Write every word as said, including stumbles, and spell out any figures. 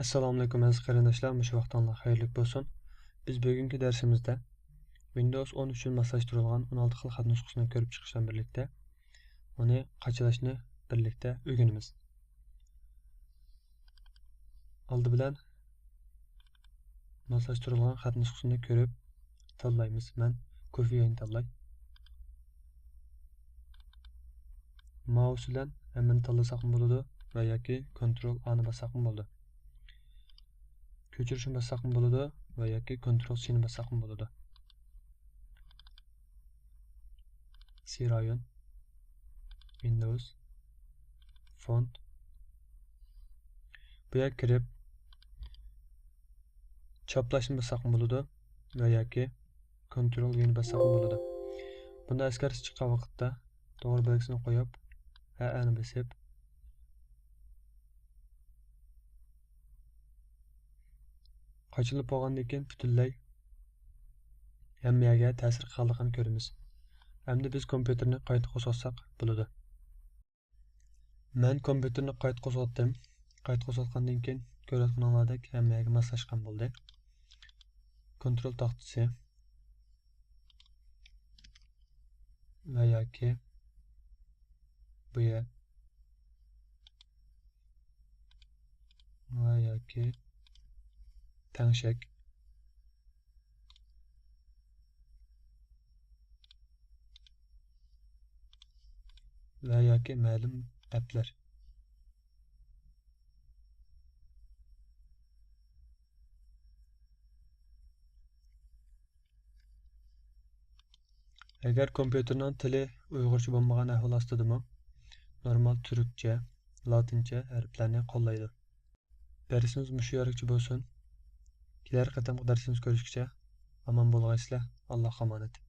ئەسسالامۇئەلەيكۇم ئەزىز قېرىنداشلار، مۇشۇ ۋاقتىڭلار خەيرلىك بولسۇن. بىز بۈگۈنكى دەرسىمىزدە ۋىندوۋس ئون ئۈچۈن ماسلاشتۇرۇلغان ئون ئالتە خىل خەت نۇسخىسىنى كۆرۈپ چىقىش بىلەن بىرلىكتە، ئۇنى قاچىلاشنى بىرلىكتە ئۆگىنىمىز. ئالدى بىلەن ماسلاشتۇرۇلغان خەت نۇسخىسىنى كۆرۈپ تاللايمىز. مەن كوفىيەنى تاللاي. مائۇس بىلەن ھەممىنى تاللىساقمۇ بولىدۇ ۋە ياكى كونترول ئانى باسساقمۇ بولىدۇ. كۆچۈرۈشنى باسساقمۇ بولىدۇ ۋە ياكى كونترول سىنى باسساقمۇ بولىدۇ. سى رايون، ۋىندوۋس، فونت. بۇ يەرگە كىرىپ، چاپلاشنى باسساقمۇ بولىدۇ ۋە ياكى كونترول ۋىنى باسساقمۇ بولىدۇ. بۇندا ئەسكەرتىش چىققان ۋاقىتتا توغرا بەلگىسىنى قويۇپ، ھەئەنى بېسىپ، قاچىلىپ بولغاندىن كېيىن پۈتۈنلەي ھەممە يەرگە تەسىر قىلغانلىقىنى كۆرىمىز. ئەمدى بىز كومپيۇتېرنى قايتا قوزغاتساق بولىدۇ. مەن كومپيۇتېرنى قايتا قوزغاتتىم. قايتا قوزغاتقاندىن كېيىن كۆرۈۋاتقىنىڭلاردەك ھەممە يەرگە ماسلاشقان بولدى. كونترول تاختىسى ۋە ياكى بۇ يەر ۋە ياكى تەڭشەك ۋە ياكى مەلۇم ئەپلەر. ئەگەر كومپيۇتېرنىڭ تىلى ئۇيغۇرچە بولمىغان ئەھۋال ئاستىدىمۇ نورمال تۈركچە، لاتىنچە ھەرپلەرنى قوللايدۇ. دەرسىمىز مۇشۇ يەرگىچە بولسۇن. كېلەر قېتىمقى دەرسىمىز كۆرۈشكىچە ئامان بولغايسىلەر. ئاللاھقا ئامانەت.